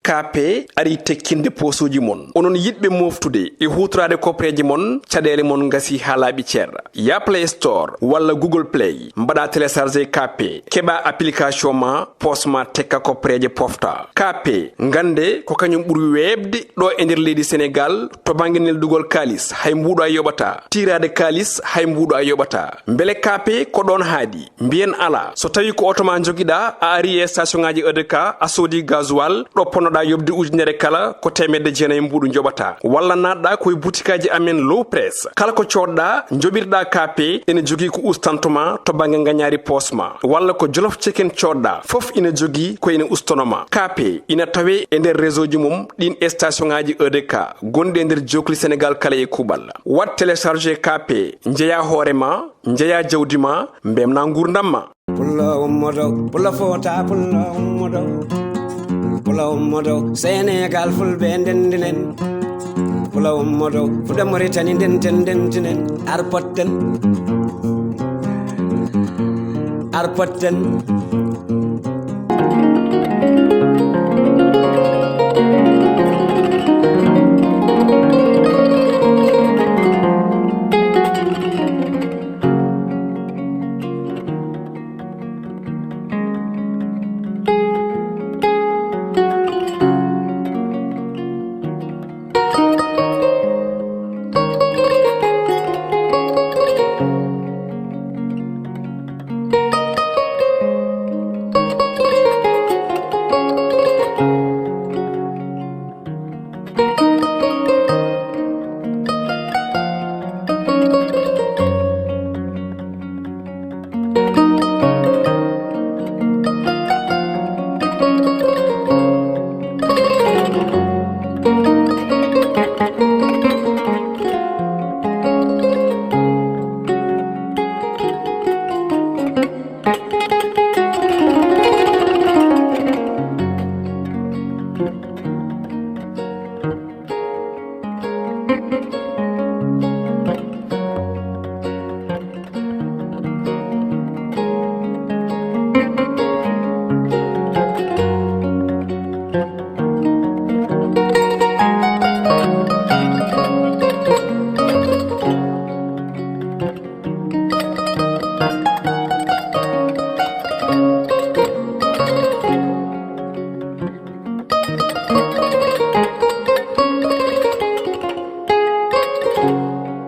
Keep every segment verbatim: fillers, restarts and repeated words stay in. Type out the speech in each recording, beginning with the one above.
K P ari tekkinde poosuuji mon. Onon yiɗɓe mooftude e huutoraade kopreeje mon, caɗeele mon ngasi haa laaɓi cer. Ya Play Store walla Google Play, mbaɗa télécharger K P, keɓa application ma, poos ma tekka kopreeje pofta. K P, ngannde ko kañum ɓuri weeɓde ɗo e nder leydi Senegaal to bannge neldugol kaalis, hay mbuuɗo a yoɓata. Tiiraade kaalis, hay mbuuɗo a yoɓata. Mbele K P ko ɗoon haaɗi? Mbiyen alaa. So tawii ko oto ma njogiɗaa, a ari e station ŋaaji E D K, a soodi gasoil, ɗo ponnoɗaa yoɓde ujunere kala, ko teemedde jeenayi mbuuɗu njoɓataa. Walla naatɗaa ko e butikaaji amen Low Press. Kala ko coodɗaa, njoɓirɗaa K P, ene jogii ko ustanto ma to bannge ngañaari poos ma. Walla ko Jolof Chicken coodɗaa, fof ina jogii ko ene ustono ma. K P ina tawee e nder réseau ji mum ɗiin e station ŋaaji E D K gonɗi e nder jookli Senegaal kala e kuuɓal. Waɗ télécharger K P, njeyaa hoore ma, njeyaa jawdi ma, mbemnaa nguurndam ma. Pullo ummoto, pullo fota, pullo ummoto. Pullo ummoto, Senegaal fulɓe ndendinen. Pullo ummoto, fuɗa Moritani ndenten ndendinen. Arpotten. Arpotten.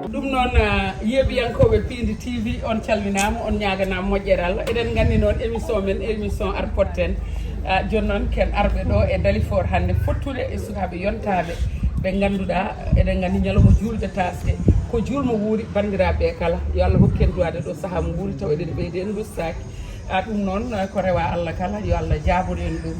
Ɗum noon, ah, yeeɓiyankooɓe Piindi T V, on calminaama, on ñaaganaama moƴƴere Allah. Eɗen nganndi noon émission men, émission Arpotten. Ah, jooni noon ken arɓe ɗo e Dalifort hannde, fottude e sukaaɓe yontaaɓe ɓe ngannduɗaa, eɗen nganndi ñalawma juulde taasde ko juulmo wuuri. Banndiraaɓe kala, yo Allah hokku en duwaade ɗo sahaa mo wuuri, taw eɗen ɓeydi en dustaaki. A ɗum noon, ko rewa Allah kala, yo Allah jaabor en ɗum.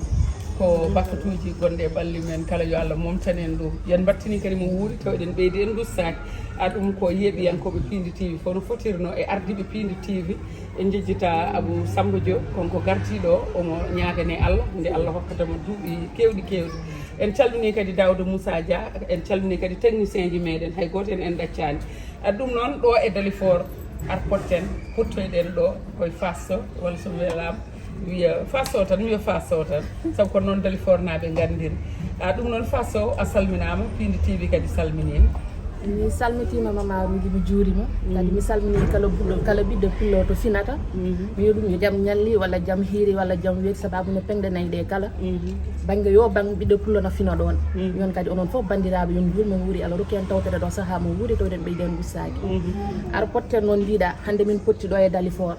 Ko bakkatuuji gonɗi e ɓalli men kala, yo Allah momtan en ɗum. Yen mbattini kadi mo wuuri, taw eɗen ɓeydi en dustaaki. A ɗum ko yeeɓiyankooɓe Piindi T V fof no fotirno e ardiiɓe Piindi T V. En njejjita Abou Samba Diop, kanko gardiiɗo o, omo ñaagane Allah, nde Allah hokkata mo duuɓi keewɗi keewɗi. En calminii kadi Daouda Moussa Dia, en calminii kadi technicien ji meɗen, hay gooto en en ɗaccaani. A ɗum noon, ɗo e Dalifort, Arpotten, pottoyɗen ɗo koye Fasso, walla so welaama, wiya Fasso tan, wiya Fasso tan, sabu ko noon Dalifortnaaɓe nganndiri. A ɗum noon, Fasso, a salminaama, Piindi T V kadi salminiima. Mi salmitiima, Mama Ruuji, mi juurima. Kadi mi salminii kala pullo, kala ɓiɗɗo pullo to finata. Mhm. Mi wiya ɗum yo jam ñalli, walla jam hiiri, walla jam weeti, sababu no peŋɗe nayi ɗe kala. Mhm. Bannge yo bannge ɓiɗɗo pullo no fina ɗoon. Mhm. Yon kadi onon fof banndiraaɓe, yon njuur mo wuuri, Allah rokki en tawtede ɗo sahaa mo wuuri, tawden ɓeyden gustaaki. Mhm. Arpotten noon mbiɗa, hannde min potti ɗo e Dalifort.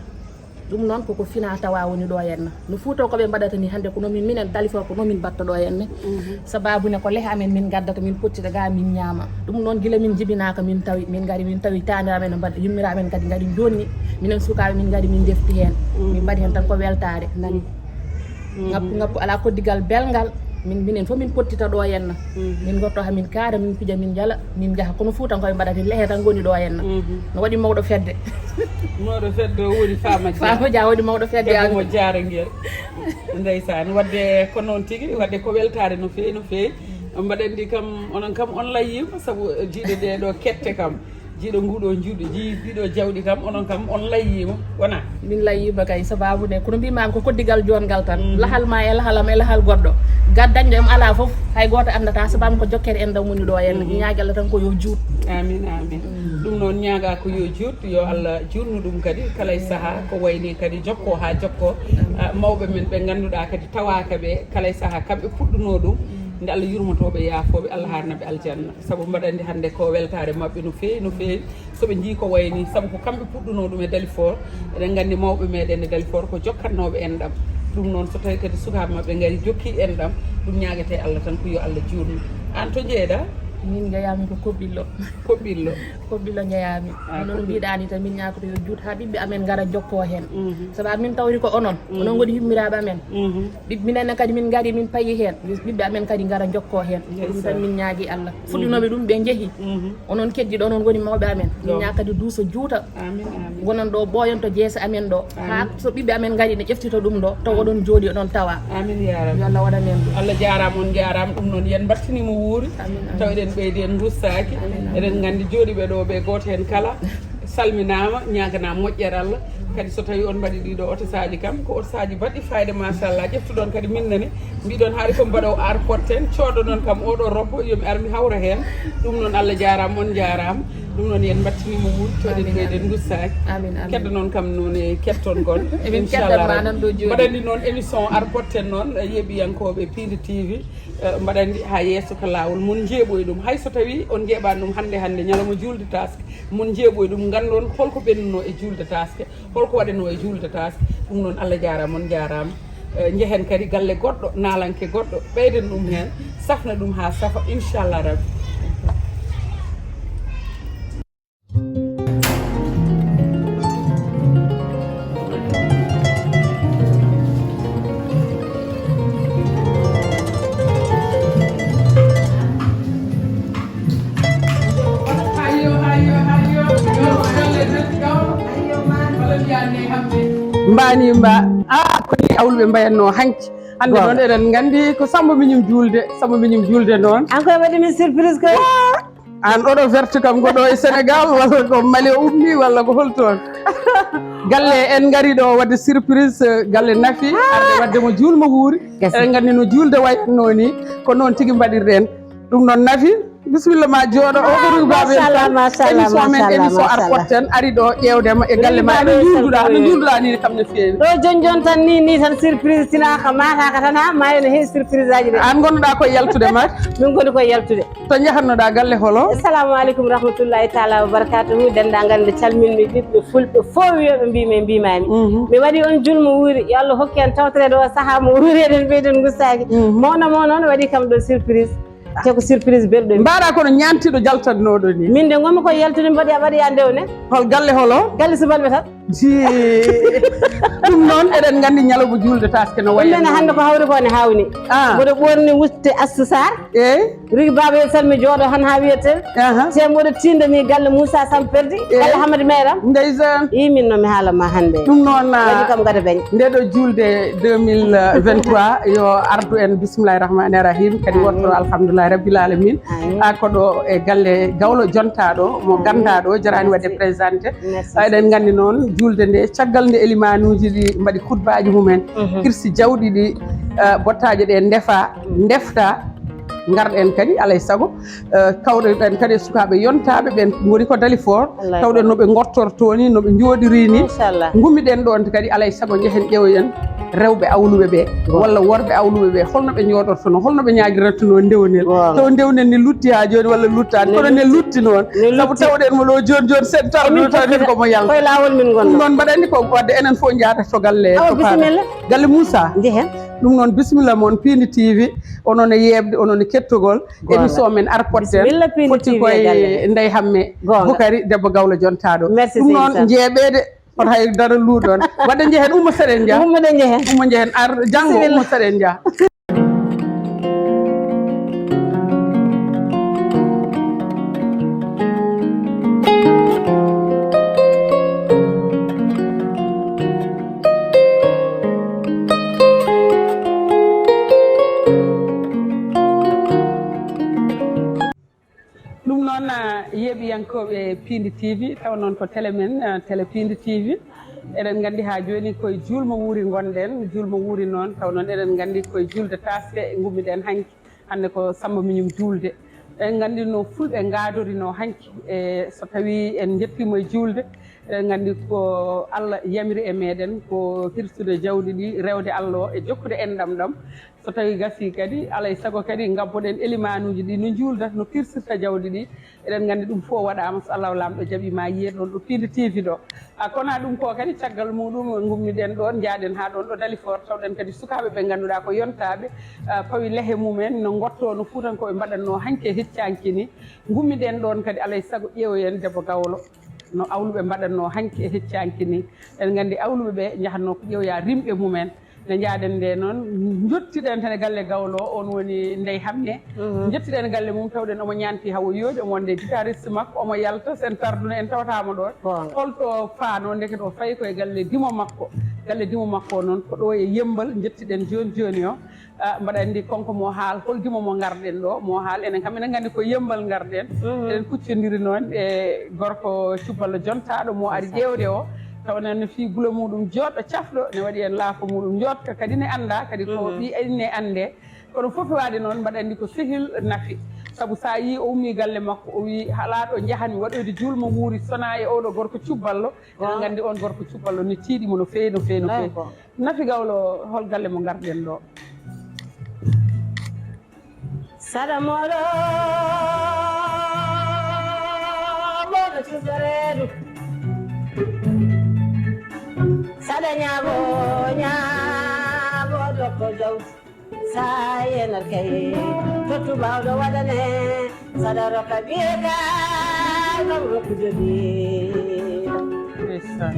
Ɗum noon koko fina tawa woni ɗo henna. No Fuutankooɓe mbaɗata ni hannde, ko noon min, minen Dalifort, ko noon min mbaɗta ɗo henne. Mhm. Sababu ne ko lehe amen min ngaddata, min pottita ga, min ñaama. Ɗum noon gila min jibinaaka, min tawi, min ngari, min tawi taaniraaɓe men no mbaɗa, yummiraaɓe men kadi ngari jonni. Minen sukaaɓe min ngari, min ndefti heen. Mhm. Min mbaɗi heen tan ko weltaare, nani. Mhm. Ngappu, ngappu alaa koddigal belngal. Min, minen fof min pottita ɗo henna. Mhm. Min ngotto ha min kaara, min pija, min njala, min njaha. Kono Fuutankooɓe mbaɗata ni, lehe tan ngoni ɗo henna. Mhm. No waɗi mawɗo fedde. Mawɗo fedde o woni Fama Dia. Fama Dia woni mawɗo fedde. Debbo amen mo Jaarangel. Ndeysaan, wadde ko noon tigi, wadde ko weltaare no feewi, no feewi. Mbaɗa anndi kam, onon kam on layiima, sabu jiiɗe ɗe ɗo kette kam. Jiiɗo nguɗo juuɗe, jiiɗo jawɗi kam, onon kam on layyiima, wona? Min layyiima kay, sababu nde, kono mbimaami ko koddigal joonngal tan. Mhm. Lahal ma e lahalam e lahal goɗɗo. Gaddanɗo em alaa fof, hay gooto anndata, sababu ko jokkere enɗam woni ɗo en. Mhm. Ñaagi Allah tan ko yo juut. Amin, amin. Mm. Ɗum noon ñaaga ko yo juut, yo Allah juutnu ɗum kadi, kala e sahaa, ko wayni kadi jokko haa jokko. Amin. Ah, mawɓe men ɓe ngannduɗaa kadi tawaaka ɓe, kala e sahaa kamɓe puɗɗunoo ɗum. Mm. Nde Allah yurmotooɓe, yaafooɓe, Allah haarna ɓe aljanna. Sabu mbaɗa anndi hannde ko weltaare maɓɓe no feewi, no feewi. So ɓe njii ko wayi nii, sabu ko kamɓe puɗɗunoo ɗum e Dalifort. Eɗen nganndi mawɓe meɗen e Dalifort ko jokkatnooɓe enɗam. Ɗum noon, so tawii kadi sukaaɓe maɓɓe ngari, jokki enɗam, ɗum ñaagete Allah tan ko yo Allah juutnu. Aan to njeeyɗaa? Min njeyaami ko Koɓɓillo. Koɓɓillo. Koɓɓillo njeyaami. Ah, kono no Koɓɓillo. Mbiɗaa nii tan, min ñaagoto yo juut haa ɓiɓɓe amen ngara njokkoo heen. Mhm. Sabu amin tawri ko onon. Mhm. Onon ngoni yummiraaɓe amen. Mhm. Ɓiɓ-, minen ne kadi min ngari, min payi heen. Ɓiɓɓe amen kadi ngara njokkoo heen. Ko ɗum tan min ñaagi Allah. Fuɗɗinooɓe ɗum ɓe njehi. Mhm. Onon keddiiɗo, onon ngoni mawɓe amen. Min ñaa kadi duuso juuta. Amin, amin. Wonan ɗo ɓooyon to jeese amen ɗo. Amin. Haa so ɓiɓɓe amen ngari ne ƴeftito ɗum ɗo. Taw oɗon jooɗi oɗon tawa. Amin, ya Rabbi. Yo Allah waɗan en ɗum. Allah jaaraama, on njaaraama. Ɗum noon, yen mbattini mo wuuri. Amin, amin. Taw eɗen ɓeydi, en rustaaki. Amin, amin. Eɗen nganndi jooɗiiɓe ɗo ɓe gooto heen kala. Salminaama, ñaaganaa moƴƴere Allah. Kadi so tawii on mbaɗi ɗiɗo otosaaji kam, ko otosaaji baɗɗi fayda, machallah. Ƴeftuɗon kadi min nani, mbiɗon haari ko mbaɗow aar potten, coodoɗon kam oɗo robbo, yo mi ar mi hawra heen. Ɗum noon Allah jaaraama, on njaaraama. Ɗum noon yen mbattini mo wuuri, coɗen ɓeyden gustaaki. Amin, amin. Kedda noon kam noon e ketton kon. Emin keddan ma nan ɗo jooni. Mbaɗandi noon émission aar potten noon, yeeɓiyankooɓe Piindi T V. Eh, mbaɗa anndi haa yeeso ka laawol, mon njeeɓoy ɗum. Hay so tawii on njeeɓaani ɗum hannde hannde, ñalawma juulde taaske, mon njeeɓoy ɗum, nganndon holko ɓennunoo e juulde taaske, holko waɗanoo e juulde taaske. Ɗum noon, Allah jaaraama, on njaaraama. Eh, njehen kadi galle goɗɗo, naalanke goɗɗo, ɓeyden ɗum heen, safna ɗum haa safa, inchallah rabbi. Mbaani mba, ah, ko ni awluɓe mbayatnoo hanki. Hannde noon eɗen nganndi ko Samba Miñum Juulde, Samba Miñum Juulde noon. An koye waɗi min surprise koye. Aan oɗo verte kam ko ɗo e Sénégal, walla ko Mali o ummi, walla ko holtoon? Galle en ngari ɗo waɗde surprise, eh, galle Nafi, arde waɗde mo juulmo wuuri. Eɗen nganndi no juulde wayatnoo ni, ko noon tigi mbaɗirɗen. Ɗum noon Nafi, bisimilla ma jooɗo. O ko Rugi Babel machallah, Sall. Machallah, émission men, machallah, émission machallah. Ar potten, ari ɗo ƴeewde ma e galle ma. Rugi Babel Sall, no njuulduɗaa, no njuulduɗaa ni kam no feewi. Ɗo jon jon tan ni, ni tan surprise tinaaka, maataaka tan, ha maayo ne heewi surprise aji de. Aan ngonnoɗaa koye yaltude ma? Min ngoni koye yaltude. To njahatnoɗaa galle holo? Assalamu aleykum rahmatullahi taala wa barakatuhu. Denndaangal nde calminmi ɓiɓɓe fulɓe fof wiyoɓe mbimi e mbimami. Mhm. Mi waɗi on juulmo wuuri. Yo Allah hokku en tawtoreede o sahaa mo wuuri eɗen ɓeyden gustaaki. Mhm. Mawna mo noon waɗi kam ɗo surprise. Te ko surprise belɗo mi. Mbaɗa kono ñaantiiɗo jaltatnooɗo ni. Min de ngonmi koye yaltude mi waɗi, waɗi ya ndewne. Hol galle holo? Galle subalɓe tan. Ji. Ɗum noon eɗen nganndi ñalawma juulde taaske no wayi. Ɗum ne hannde ko hawri ko ne hawni. Ah. Mboɗo ɓorni wutte Astou Sarr. Eey. Rugi Babel Sall mi jooɗo han ha wiyete. Aha. Te mboɗo tindani galle Moussa Sall Perdi. Eey. Galle Hamadi Mayram. Ndeysaan. Yi min no mi haala ma hannde. Ɗum noon, waɗi kam gada beñ. Nde ɗo juulde deux mille vingt-trois yo ardu en bismillahi rahmani rahim. Kadi amin. Worto alhamdulillahi rabbil alamin. Amin. A ko ɗo e galle gawlo jontaɗo mo gandaɗo jarani wadde présenté. Merci. Eɗen nganndi noon juulde nde caggal nde elimanuuji ɗi mbaɗi khutbaaji mumen, mhm, kirsi jawɗi ɗi, eh, bottaaje ɗe ndefa, mhm, ndefta, ngarɗen kadi alay sago, eh, kawɗen kadi e sukaaɓe yontaaɓe ɓen ngoni ko Dalifort, wallay, tawɗen no ɓe ngortortoo ni, no ɓe njooɗiri ni. Inchallah. Ngummiɗen ɗoon kadi alay sago njehen ƴeewoyen rewɓe awluɓe ɓe, walla worɓe awluɓe ɓe, holno ɓe njooɗortonoo, holno ɓe ñaagirantonoo ndewnel. Taw ndewnel ne lutti haa jooni walla luttaani, kono ne lutti noon. Sabu tawɗen mo ɗo jooni jooni, sen tardude tawɗen ko mo yalta. Koye laawol min ngonno. Ɗum noon mbaɗa anndi ko wadde enen fof njaada to galle. Awa, to paara. Bisimilla. Galle Moussa. Njehen. Ɗum noon bisimilla moon, Piindi T V, onon e yeeɓde, onon e kettogol. Goonga. Émission men Ar Potten. Bisimilla, Piindi T V e galle. Foti koye Ndey Hamme. Goonga. Bukari, debbo gawlo jontaaɗo. Merci, ɗum noon seydi Sall. Njeeɓeede. Kono hay dara luuɗon. Wadde njehen, ummo seɗen njaha. Ummo ɗen njehen. Ummo njehen, ar janngo, bisimilla, ummo seɗen njaha. Ɗum noon, ah, Heɗiyankooɓe Piindi T V, taw noon ko télé men, eh, télé Piindi T V. Eɗen nganndi haa jooni koye juulmo wuuri ngonɗen, juulmo wuuri noon, taw noon eɗen nganndi koye juulde taaske ngummiɗen hanki. Hannde ko Sammba Miñum juulde. Eɗen nganndi no Fulɓe ngaadori no hanki, e so tawii en njettiima e juulde, eɗen nganndi ko Allah yamiri e meɗen ko hirsude jawdi ɗi, rewde Allah o e jokkude enɗam ɗam. So tawii gasii kadi, alaa e sago kadi ngabboɗen elimaanuuji ɗi no njuulda, no kirsirta jawdi ɗi. Eɗen nganndi ɗum fof waɗaama, so Allahu Laamɗo jaɓii ma yiyee ɗoon ɗo Piindi T V ɗo. Ah, kono ɗum ko kadi caggal muɗum ngummiɗen ɗoon, njaaɗen haa ɗoon ɗo Dalifort, tawɗen kadi sukaaɓe ɓe ngannduɗaa ko yontaaɓe, ah, pawi lehe mumen no ngottoo no Fuutankooɓe mbaɗatnoo hanki e hecci hanki ni. Ngummiɗen ɗoon kadi alaa e sago ƴeewoyen debbo Gawlo no Awluɓe mbaɗatnoo hanki e hecci hanki ni. En nganndi Awluɓe ɓe njahatnoo ko ƴeewoya rimɓe mumen. Nde njaaɗen nde noon, njottiɗen tan e galle Gawlo o, oon woni Ndey Hamne. Mhm. Njottiɗen galle mum, tawɗen omo ñaanti hawo yooɗi, omo wonde guitariste makko, omo yalta, so en tardunoo, en tawataamo ɗoon. Goonga. Holto faanoo, ndekete o fayi ko e galle dimo makko. Galle dimo makko o noon, ko ɗo e Yemmbal, njottiɗen jooni jooni o. Ah, mbaɗa anndi kanko mo haal, hol dimo mo ngarɗen ɗo, mo haal, enen kam enen nganndi ko Yemmbal ngarɗen. Mhm. Eɗen kuccondiri noon e gorko Cubballo jontaaɗo mo ari ƴeewde o. Taw noon fii gula muɗum jooɗɗo cafɗo, ne waɗi en laafo muɗum njooɗka, kadi ne annda, kadi ko Mhm. ɓii enne annde. Kono fof waade noon, mbaɗa anndi ko sehil nafi. Sabu so a yii o ummii galle makko, o wii halaa ɗo njahanmi waɗoyde juulmo wuuri, sonaa e oɗo gorko Cubballo. Eɗen nganndi oon gorko Cubballo ne tiiɗi mo no feewi, no feewi, no feewi. Nafi Gawlo, hol galle mo ngarɗen ɗo? Saɗa moɗo, moɗo cuuso reedu. Saɗa ñaago, ñaago dokko jawdi. Sa yenar kay, tottu bawɗo waɗane, saɗa rokka biyeka, kam rokku jodi. Ndeysaan.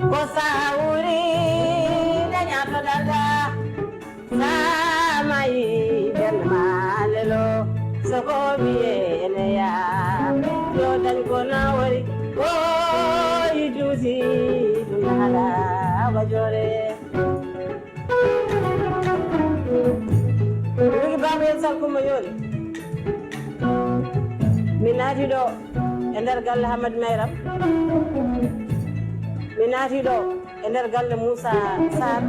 Ko sa wuri, daña to dalda. Sa mayi, ɓernde ma lelo. Soko biye ene ya. Yo dañ ko na wari. O yi duusi, ɗum haala wajore. Jogi baaba en Salkumba Yoole. Mi naati ɗo e nder galle Hamadi Mayram. Mi naati ɗo e nder galle Moussa Sarr.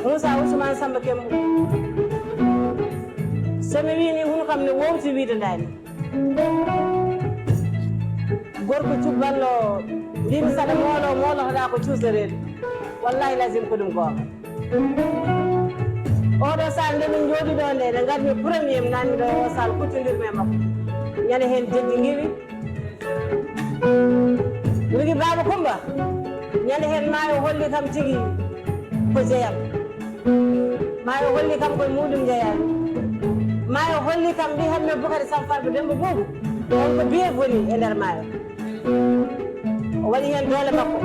Moussa Ousmane Samba Kembo. So mi wii ni, hunu kam ne wowti wiide ndaymi. Gorko Cubballo, mbimi saɗa moolo, moolotoɗaa ko cuusde reedu. Wallahi lazim ko ɗum goonga. Oɗo sal nde min njooɗi ɗo nde, nde ngarmi premier, mi naatmi ɗo o sal, kuccondirmi e makko. Ñande heen jeddi ngiwi. Migi Baaba Kumba, ñande heen maayo holli kam tigi ko jeyam. Maayo holli kam koye muɗum jeyaani. Maayo holli kam mbi hamme Bukari Sam Farba Demba Buubu. On ko biye boni e nder maayo. O waɗi heen doole makko.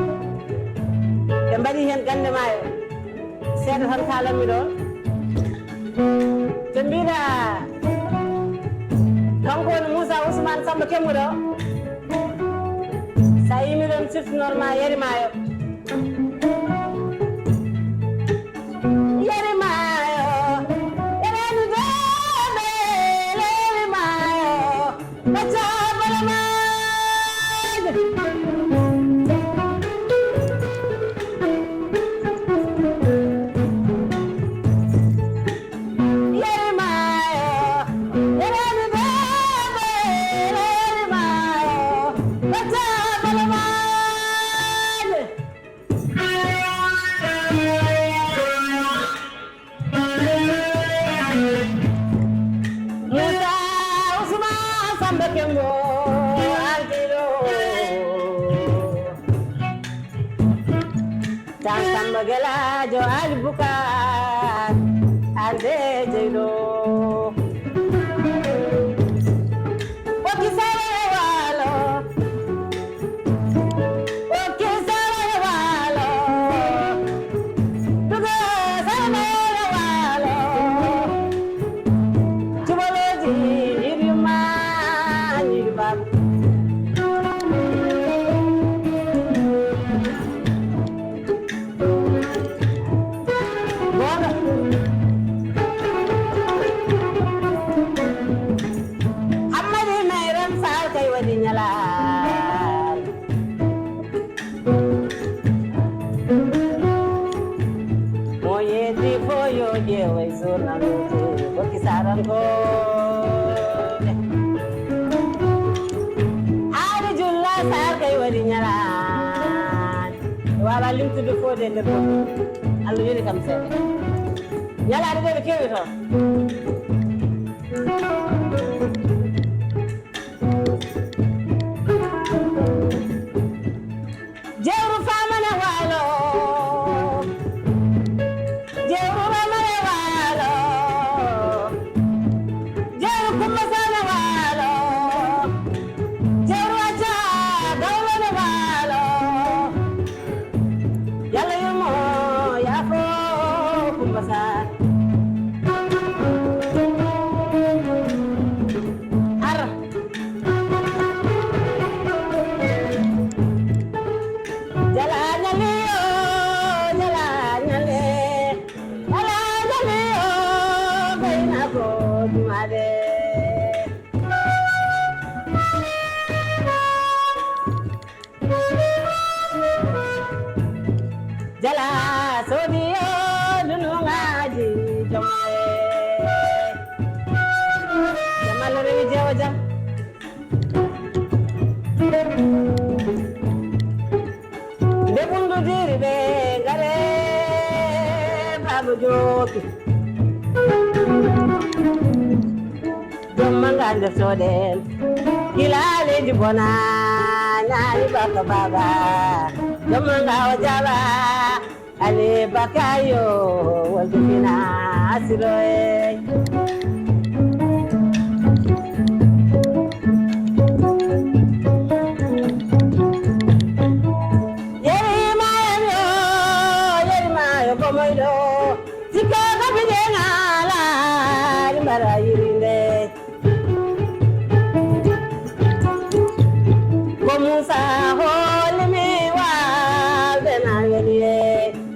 Ɓe mbaɗi heen gannde maayo. Seeɗa tan kaalanmi ɗo. Ɓe mbiɗa kanko woni Moussa Ousmane Samba Kemmuɗo. Sa yimi ɗon siftinor ma yari maayo. Yari maayo, yarani dooɓe, leeri maayo, ɓe caabala maaje. Yari maayo, yarani dooɓe, leeri maayo, ɓe caabala maaje. Moussa Ousmane Samba Kembo ardiɗo. Tan Samba Gelajo Ali Bukar arde jeyɗo. Ɓokki sawere waalo. Ɓokki sawere waalo. Duga sawere waalo. Cubalooji yiɗi ma, yiɗi baba. Goonga, Yo ƴeeway journalooji bokki sarankoɓe. Aali Julla Saar kay waɗi ñalaande. Mi waawaa limtude fof de nder goɗɗum. Allah weli kam seeɗa. Ñalaaɗe ɗe ɓe keewi toon. Jewru Faama na waalo, jewru Ramare waalo, jewru Kumba Saana waalo, jewru Acca Gawlo na waalo. Yalla yurmo yaafo Kumba Saar. Ar. Jala ñali o, jala ñale, jala ñali o, gayna ko dumade. Jala soodi o dunungaaji jomaye. Jamal rewi jewo jam. Nde ɓundu diri ɓe ngare Baaba Jooki. Jomma nga nder soɗen gila leydi bona ñaali baka baba. Jomma nga o jaba ali bakayo wolde fina asiroye. Yerima en yo, yerima yo komoyɗo. Sikka ka bide ngala, limbara yirinde. Ko Musa holimi walde na weliye.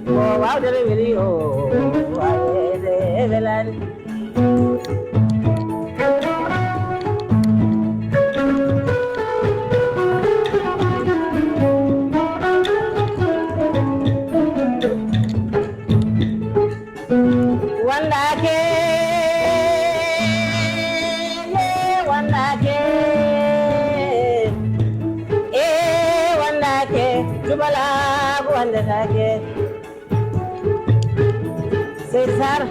Ko wawde weli o, wawde welani. Wandake, ye wandake, e wandake, jubala ko wandetake. Sey Sar,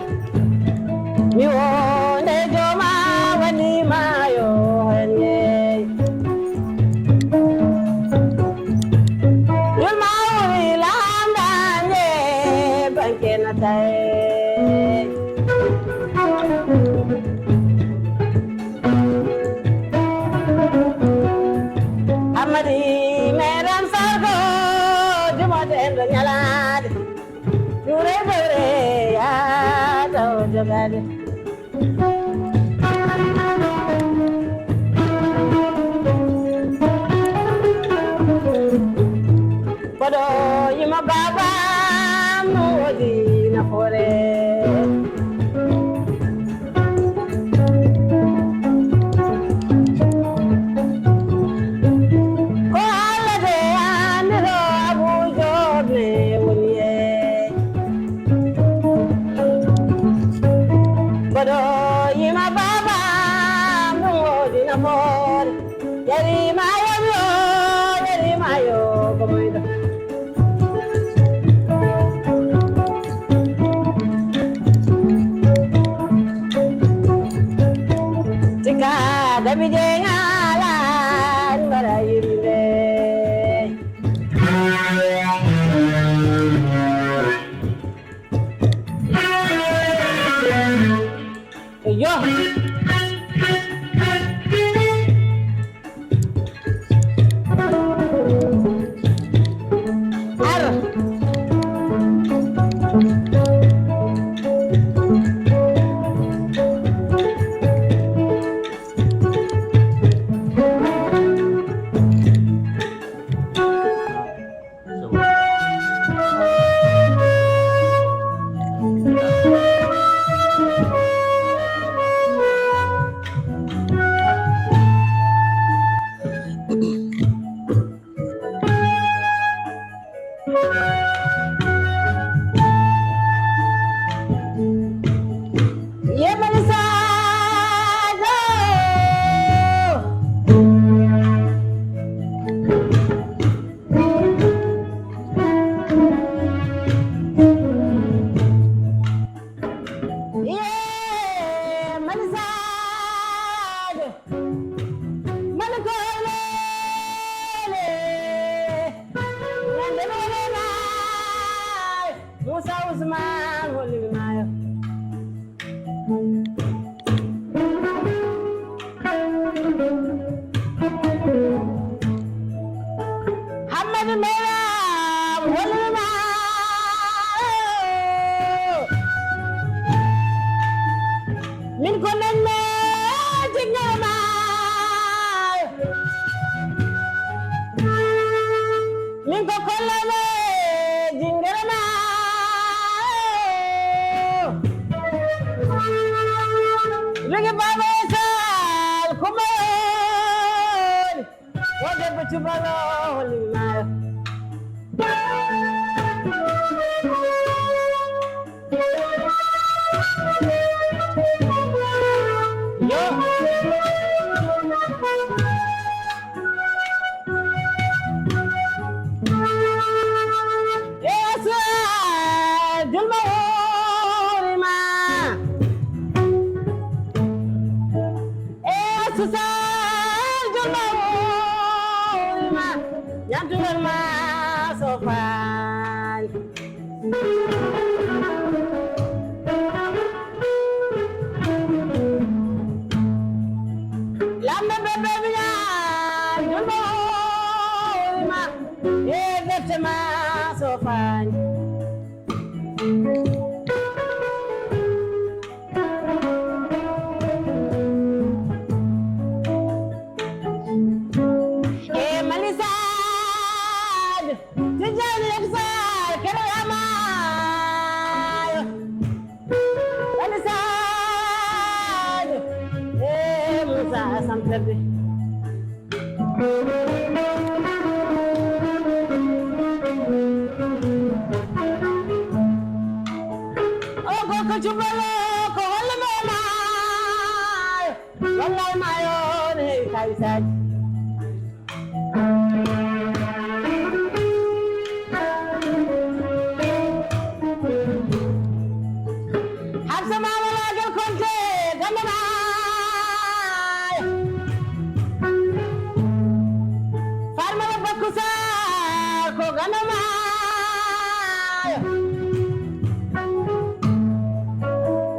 mi wonde joma wani mayo henne. Yulma wuri lamdane banke na taye. Amadi meram sargo, jumo dendo ñalaade. Jure jure ya taw jogade. Koɗo yima babam no woodi nafoore. Ko Allah de andiro Abu Job ne woni e. Koɗo yima babam ɗum woodi nafoore. Yarima yo, yarima yo, ko moyɗo. Tika dabi je ngala, mbara yimɓe. Yo. Ar. Balo holima. Yo. Yesu, julma horima. Yesu, julma horima. Yantuwar ma sofan. Lamɓe ɓe ɓe wiya, julɓe o ma, e defte ma sofani. E Malisaad, Tijjani Lamsaar, kere amayo. Malisaad, e Musa Asan Perde. O ko ko cubalo, ko holle mo maayo. Wallahi maayo ne heewi kaawisaaji. Hafsa Mama Lagel Konte, Ganda Maayo. Farmala Bakku Saar, ko Ganda Maayo.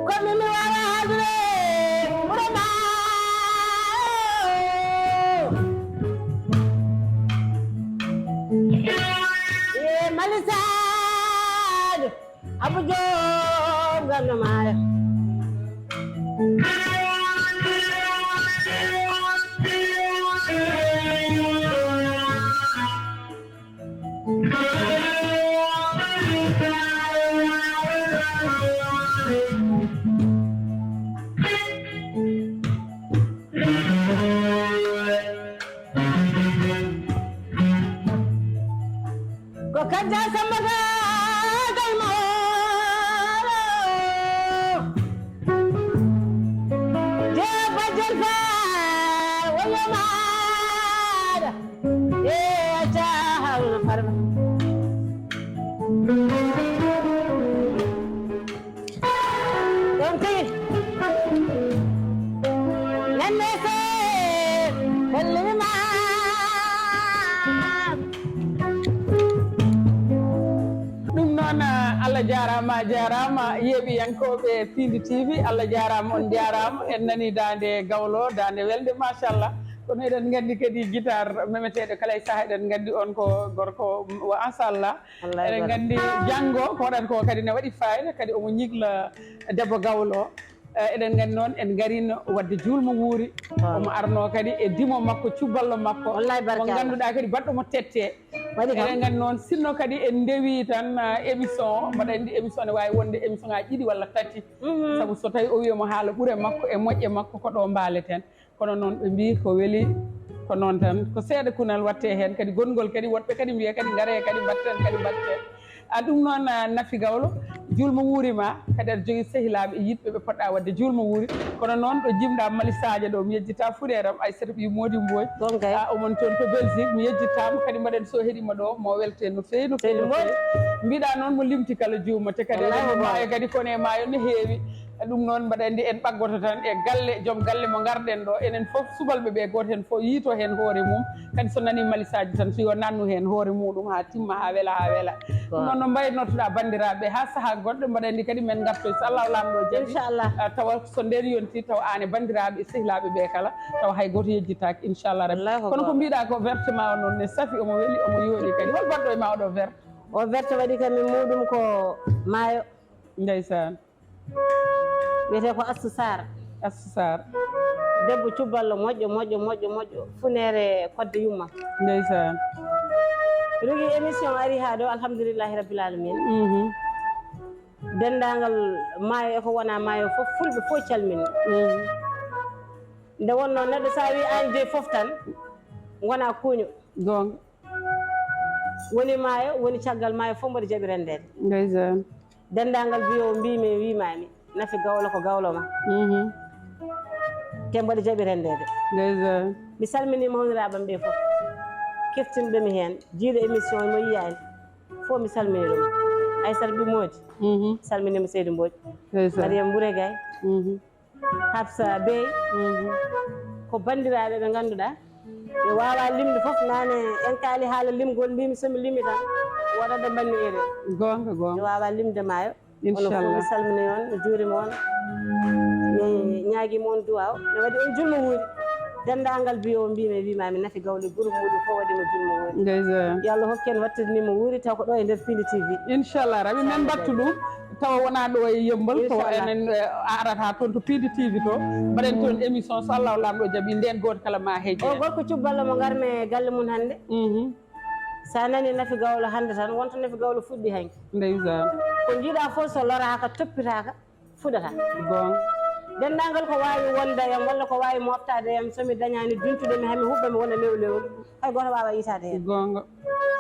Ko min mi waawa haaldude wuro Maayo. E Mali Sadio, Abou Diop, Ganda Maayo. Ko Kadda Samba Gaagay Maaro. Jee bajjel faa wonno maaɗa. E acca hawna farma. Ɗum tigi. Nande se hollimi ma. Ɗum noon, Allah jaaraama, a jaaraama, yeeɓiyankooɓe Piindi T V, Allah jaaraama, on njaaraama. En nanii daande gawlo, daande welde, machallah. Kono eɗen nganndi kadi guitare memeteeɗo kala e sahaa, eɗen nganndi on ko gorko wa, machallah. Wallaahi eɗen nganndi janngo ko waɗata ko kadi ne waɗi fayida, kadi omo ñigla debbo gawlo. Eh, eɗen nganndi noon en ngariino waɗde juulmo wuuri. Waaw. Omo arnoo kadi e dimo makko, cuballo makko. Wallaahi mo barkalla. Ngannduɗaa kadi baɗɗo mo tette. Waɗi kam. Eɗen nganndi noon sinno kadi en ndewi tan, ah, émission o, mbaɗa anndi émission ne waawi wonde émission ŋaaji ɗiɗi walla tati. Mhm. Sabu so tawi o wiyi omo haala ɓure makko e moƴƴe makko ko ɗo mbaaleten. Kono noon ɓe mbii ko weli ko noon tan, ko seeɗa kunal watte heen, kadi gonngol kadi woɗɓe kadi mbiya kadi ngaree kadi mbatten kadi mbatten. A ɗum noon, a nafi gawlo, juulmo wuuri ma, kadi aɗa jogii sehilaaɓe e yiɗɓe ɓe poɗɗa waɗde juulmo wuuri. Kono noon ɗo jimɗa Mali Sadio ɗo, mi yejjita fuɗeeram Aissata ɓii Mody Mboy. Ɗon kay. A omon toon to Belgique, mi yejjittaama kadi mbaɗen so heɗima ɗo, mo welte no feewi, no feewi, no feewi. Mbiɗa noon mo limti kala juuma, te kadi wallaahi eɗen maayo kadi kono e maayo no heewi. Ɗum noon, mbaɗa anndi en ɓaggoto tan e galle, joom galle mo ngarɗen ɗo. Enen fof subalɓe ɓe, gooto heen fof yiito heen hoore mum. Kadi so nanii Mali Sadio tan, so yo nannu heen hoore muɗum haa timma, haa wela, haa wela. Ɗum noon no mbaynortoɗa banndiraaɓe haa sahaa goɗɗo, mbaɗa anndi kadi men ngartoy so Allahu Laamɗo jaɓi. Inchallah. Ah, tawa so ndeen yonti, tawa aan e banndiraaɓe e sehilaaɓe ɓe kala, tawa hay gooto yejjitaaki, inchallah rabbi. Allahu akbar. Kono ko mbiɗa ko verte ma o noon ne safi, omo weli, omo yooɗi kadi. Hol baɗɗo e ma oɗo verte? O verte waɗi kam e muɗum ko maayo. Ndeysaan. Wiyetee ko Astou Sarr. Astou Sarr. Debbo cuballo moƴƴo, moƴƴo, moƴƴo, moƴƴo. Funeere kodde yumma. Ndeysaan. Rogi émission ari haa ɗo, alhamdulillahi rabbil alamin. Mhm. Denndaangal maayo e ko wonaa maayo fof, fulɓe fof calmini. Mhm. Nde wonnoo neɗɗo so a wii aan jeyi fof tan, ngonaa kuuño. Goonga. Woni maayo, woni caggal maayo, fof mboɗo jaɓi renndeede. Ndeysaan. Denndaangal mbiyo mbimi e wimami, Nafi Gawlo ko gawlo ma. Mhm. Te mboɗo jaɓi renndeede. Ndeysaan. Mi salminima honoraaɓe am ɓe fof. Keftinɓe mi heen, jiiɗo émission mo yiyani fof mi salmini ɗum. Aysata Ɓi Moodi. Mhm. Salminima Seydi Mbodj. Ndeysaan. Mariam Mbure Gay. Mhm. Hafsa Bey. Mhm. Ko banndiraaɓe ɓe ngannduɗaa ɓe waawa limde fof. Nane en kaali haala limgol, mbimi somi limi tan woɗa ɗo mbanmi ere. Goonga, goonga. Mi waawa limde maayo. Onon fof mi Inchallah. Salmini on, mi juurima on. Mi ñaagima on duwaaw. Mi waɗi on julmo wuuri. Denndaangal biyo o mbimi e wimami Nafi Gawlo e groupe muɗum fof waɗima julmo wuuri. Ndeysaan. Yo Allah hokku en wattirnimo wuuri taw ko ɗo e nder Pindi T V. Inchallah rabi men mbattu ɗum tawa wona ɗo e Yembal ko Inchallah. Enen eh, arata toon to Pindi T V to mbaɗen toon émission so Allah o lamɗo jaaɓi nden goto kala ma hejje. O gorko cubballo mo ngarmi e galle mum hannde. Mhm. Sa nani Nafi Gawlo hannde tan wonta Nafi Gawlo fuɗɗi hanki. Ndeysaan. Ko jiiɗa fof so loraka toppitaka fuɗata. Goonga. Denndaangal ko waawi wonde yam walla ko waawi mooɓtaade yam so mi dañaani duntude mi hami huɓɓa mi wona lewlewlu, hay gooto waawaa yiytaade heen. Goonga.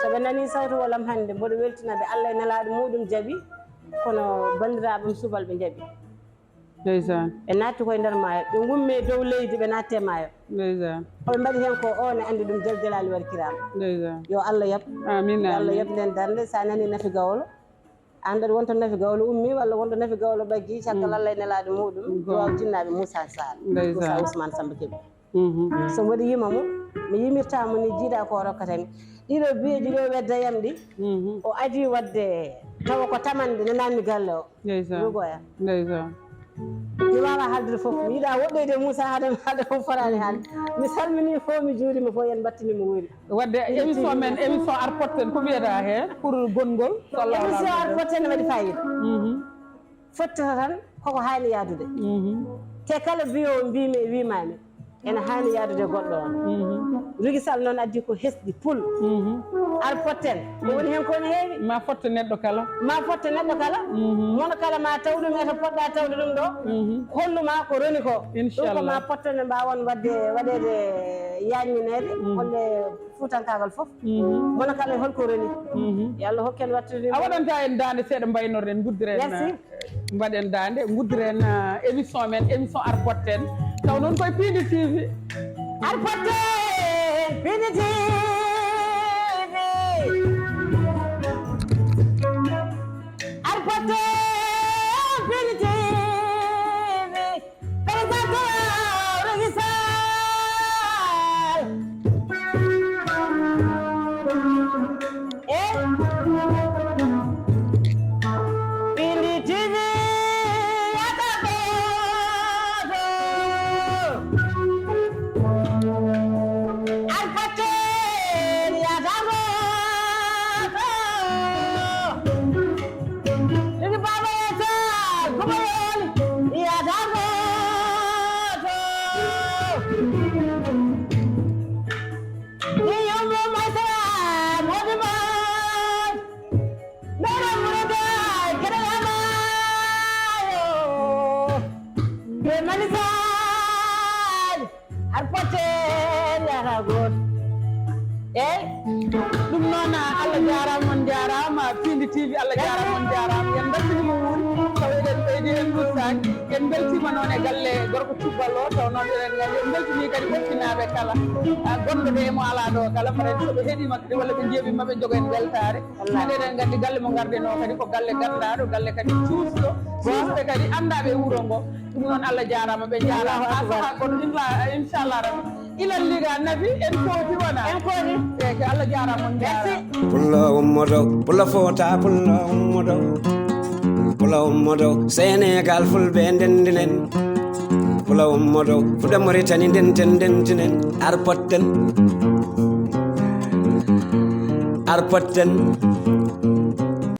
So ɓe nanii sawtu wolam hannde mboɗo weltina ɓe Allah e nelaaɗo muuɗum jaɓi, kono banndiraaɓe am subalɓe njaɓi. Ndeysaan. Ɓe naatti koye nder maayo, ɓe ngummi e dow leydi ɓe naatti e maayo. Ndeysaan. Ko ɓe mbaɗi heen ko o ne anndi ɗum Jal Jalaali wal Kiraam. Ndeysaan. Yo Allah yab. Amin Yo Allah amin. Yab nden darnde, sa nani Nafi Gawlo. An mbaɗi wonto Nafi Gawlo ummi walla wonto Nafi Gawlo ɓaggi caggal Allah e nelaaɗo muuɗum duwaw jinnaaɓe Moussa Sall. Ndeysaan. Moussa Ousmane Samba Kébé. Mhm. So mboɗo yima mo mi yimirta mo ni jiiɗa ko o rokkata mi. Ɗiɗo biyeeji ɗo wedda yam ɗi. Mhm. O adii waɗde tawa ko tamande nananmi galle o. Ndeysaan. Rugoya. Ndeysaan. Mi waawa haaldude fof mi yiɗa woɗɗoyde e Moussa haade haade o foraani haalde. Mi salmini fof mi juurima fof yen mbattini mo wuuri. Wadde émission men émission ar potten ko mbiyata he pour gonngol so Allah Émission ar wala. Potten ne waɗi fayida. Mhm. Fottata tan koko haani yaadude. Mhm. Te kala biyo mbimi e wimami ene haani yaadude goɗɗo on. Mhm. Rugi Sall noon addi ko hesɗi pul. Mhm. Ar Potten ko woni heen ko ne heewi. Ma fotte neɗɗo kala. Ma fotte neɗɗo kala. Mhm. Mono kala ma taw ɗum eto poɗɗa tawde ɗum ɗo. Mhm. Holluma ko roni ko. Ɗum ko Inchallah. Ma potte ne mbawon wadde waɗede yaññineede. Holle fuutankaagal fof. Mhm. Mono kala e holko roni. Mhm. Yo Allah hokken wattude. A waɗanta en daande seeɗa mbaynorɗen nguddiren. Merci. Mbaɗen daande nguddiren eh, émission men émission ar potten taw noon koye Pindi T V. Ar potten Pindi T V. Ar potten Pindi T V. Président Rocky Sall. Eh? Pindi T V yata gooto. Ar potten yata gooto. Ɗiɗi baaba e sal kuɓayol yata gooto. Ni yombo masara modi man. Mera murada kere yamayo. Be manisa. Ar potten yata gooto. Eyi. Ɗum noon Allah jaaraama on jaaraama Pindi T V Allah jaaraama on jaaraama en mbattini mo wuuri taw eɗen ɓeydi en ɗustaaki en mbeltiima noon e galle gorko cubbal o taw noon eɗen nganndi en mbeltini kadi ɓokkinaaɓe kala gonɗo ɗo e mo alaa ɗo kala mbaɗen so ɓe heɗiima kadi walla ɓe njeeɓiima ɓe njoga en weltaare. Hannde eɗen nganndi galle mo ngarɗen o kadi ko galle ganndaaɗo galle kadi cuusɗo cuusɓe kadi anndaaɓe e wuro ngo. Ɗum noon Allah jaaraama ɓe jaaraama a saha kono inchallah rabbi ilal liga nafi en kooti wona en kooti eke Allah jaaraama on jaaraama. Pullo ummodo pullo fota pullo ummodo pullo ummodo Senegal fulɓe ndendinen pullo ummodo fuɗa Moritani ndenten ndentinen ar potten ar potten.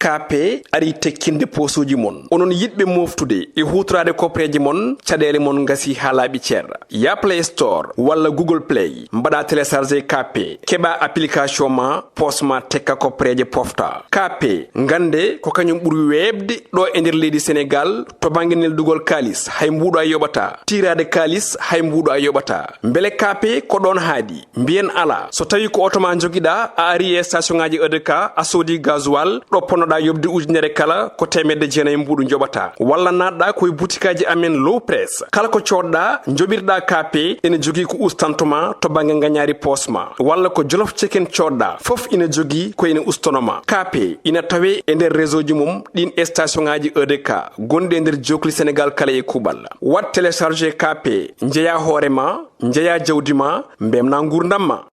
Kaape ari tekkinde poosuuji mon. Onon yiɗɓe mooftude e huutoraade kopreeje mon, caɗeele mon ngasi haa laaɓi cer. Ya Play Store walla Google Play, mbaɗa télécharger Kaape, keɓa application ma, poos ma tekka kopreeje pofta. Kaape, ngannde ko kañum ɓuri weeɓde ɗo e nder leydi Senegaal to bannge neldugol kaalis, hay mbuuɗo a yoɓata. Tiiraade kaalis, hay mbuuɗo a yoɓata. Mbele Kaape ko ɗoon haaɗi? Mbiyen alaa. So tawii ko oto ma njogiɗaa, a ari e station ŋaaji E D K, a soodi gasoil, ɗo ponnoɗaa yoɓde ujunere kala, ko teemedde jeenayi mbuuɗu njoɓataa. Walla naatɗaa ko e butikaaji amen Low Press. Kala ko coodɗaa, njoɓirɗaa Kaape, ene jogii ko ustanto ma to bannge ngañaari poos ma. Walla ko Jolof Chicken coodɗaa, fof ina jogii ko ene ustono ma. Kaape ina tawee e nder réseau ji mum ɗiin e station ŋaaji E D K gonɗi e nder jookli Senegaal kala e kuuɓal. Waɗ télécharger Kaape, njeyaa hoore ma, njeyaa jawdi ma, mbemnaa nguurndam ma.